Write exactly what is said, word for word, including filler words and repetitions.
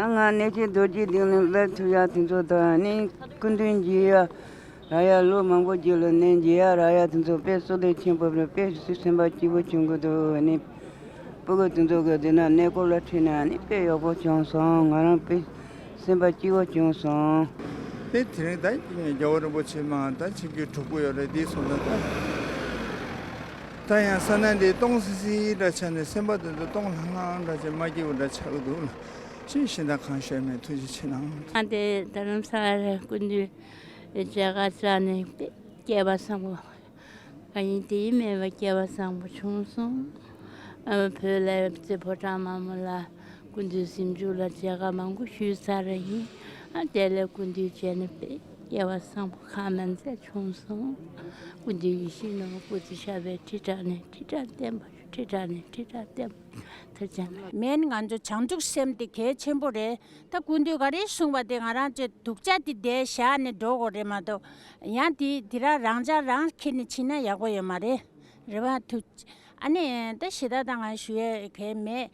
ང་གནས་ཆེན་རྡོ་རྗེ་གདན་ལ་སླེབས་ཐུབ་ཡ་དེ་ཚོ་དང་ནི་སྐུ་མདུན་མཇལ་ཡ་རག་ཡ། ལོ་མང་པོ་རྗེས་ལ་ནི་མཇལ་ཡ་རག་ཡ་དེ་ཚོ་དཔེ་བསོད་བདེ་ཆེན་པོ་རེད། དཔེ་སེམས་པ་སྐྱིད་པོ་བྱུང་གི་འདུག་ནི་སྤུ་གུ་དེ་ཚོ་གི་དེ་ན་གནས་སྐོར་ལ་ཁྲིད་ན་ནི་དཔེ་ཡག་པོ་བྱུང་སོང་། ང་རང་དཔེ་སེམས་པ་སྐྱིད་པོ་བྱུང་སོང་། དེ་དེ་རིང་ད་རྒྱལ་བ་རིན་པོ་ཆེ་མ་ད་ཆིབས་བསྒྱུར་གྲུབ་ཀྱི་ཡོད་རེད། དེ་སོང་ཙང་ད་ད་ཡང་ས་གནས་འདི་སྟོང་སི་སི་འདྲ་ཆགས་ནས་སེམས་པ་དེ་ཚོ་སྟོང་ལྷང་ལྷང་འདྲ་ཆགས་མ་སྐྱིད་པོ་འདྲ་ཆགས་ཀྱི་འདུག་ལ། ཅི་ཞིག་ད་གང་ཤེས་མེད། ཐུགས་རྗེ་ཆེ་གནང་། ང་དེ་རྡ་རམ་ས་ལ་སྐུ་མདུན་མཇལ་ཁ་བཅར་ནས་དཔེ་སྐལ་བ་བཟང་པོ། ག་ཡིན་དེ་ཡིན་མེད་པ་སྐལ་བ་བཟང་པོ་བྱུང་སོང་། ཨ་བོད་ལ་རྩེ་ཕོ་བྲང་དམར་མོ་ལ་སྐུ་མདུན་གཟིམ་བཞུགས་ལ་མཇལ་ཁ་མང་པོ་ཞུས་ཚར་བ་ཡིན། ཨ་དེ་ལས་སྐུ་མདུན་མཇལ་ནས་དཔེ་སྐལ་བ་བཟང་པོ་ཁ་མ་མཛད་བྱུང་སོང་། སྐུ་མདུན་ཡིད་བཞིན་ནོར་བུ་སྐུ་ཚེ་ཞབས་པད་ཁྲི་ཕྲག་ནས་ཁྲི་ཕྲག་བརྟན་པ་ཞུ། ཁྲི་ཕྲག་ནས་ཁྲི་ཕྲག་བརྟན་པ་ཐུགས་རྗེ་གནང་། མེན། ང་ཚོ་བྱང་ཆུབ་སེམས་དེ་གལ་ཆེན་པོ་རེད། ད་སྐུ་མདུན་ག་རེ་གསུངས་པ་དེ་ང་རང་ཚོས་སྡུག་ཅག་དེ་བསྡད་བཞག་ནས་འགྲོ་དགོས་རེད་མ་གཏོགས། ཡང་དེ་དེ་རང་རང་ཅག་རང་ཁྱེར་ནས་ཕྱིན་ན་ཡག་པོ་ཡོད་མ་རེད། རེད་བ། ཐུགས། ཨ་ནི་ད་ཞེ་དྲག་ད་ང་ཞུ་ཡས་གལ་མེད།